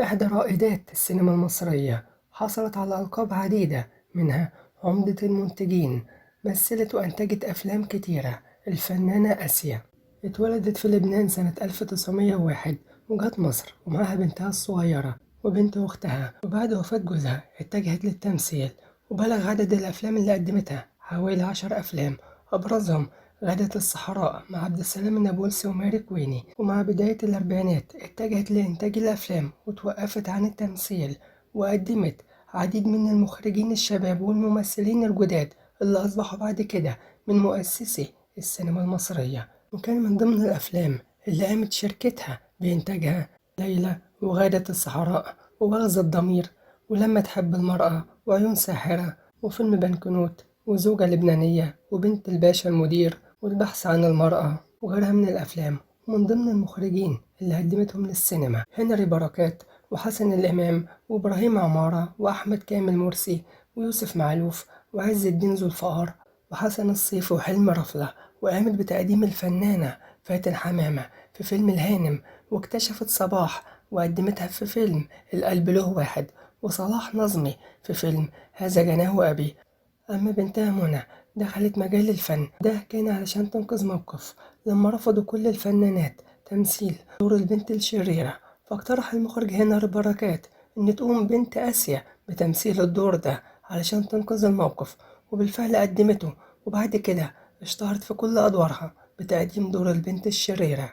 إحدى رائدات السينما المصرية، حصلت على ألقاب عديدة منها عمدة المنتجين، مثلت وأنتجت أفلام كتيرة. الفنانة آسيا اتولدت في لبنان سنة 1901 وجت مصر ومعها بنتها الصغيرة وبنت أختها، وبعد وفاة جوزها اتجهت للتمثيل، وبلغ عدد الأفلام اللي قدمتها حوالي 10 أفلام، أبرزهم غادة الصحراء مع عبد السلام النابلسي وماري كويني. ومع بداية الأربعينات اتجهت لإنتاج الأفلام وتوقفت عن التمثيل، وقدمت عديد من المخرجين الشباب والممثلين الجداد اللي أصبحوا بعد كده من مؤسسي السينما المصرية. وكان من ضمن الأفلام اللي قامت شركتها بإنتاجها ليلى وغادة الصحراء ووغز الضمير ولما تحب المرأة وعيون ساحرة وفيلم بنكنوت وزوجة لبنانية وبنت الباشا المدير والبحث عن المرأة وغيرها من الأفلام. ومن ضمن المخرجين اللي قدمتهم للسينما هنري بركات وحسن الإمام وإبراهيم عمارة وأحمد كامل مرسي ويوسف معلوف وعز الدين ذو الفقار وحسن الصيف وحلمي رفلة. وقامت بتقديم الفنانة فاتن حمامة في فيلم الهانم، واكتشفت صباح وقدمتها في فيلم القلب له واحد، وصلاح نظمي في فيلم هذا جناه أبي. أما بنتها منى دخلت مجال الفن، ده كان علشان تنقذ موقف لما رفضوا كل الفنانات تمثيل دور البنت الشريرة، فاقترح المخرج هنري بركات إن تقوم بنت آسيا بتمثيل الدور ده علشان تنقذ الموقف، وبالفعل قدمته، وبعد كده اشتهرت في كل أدوارها بتقديم دور البنت الشريرة.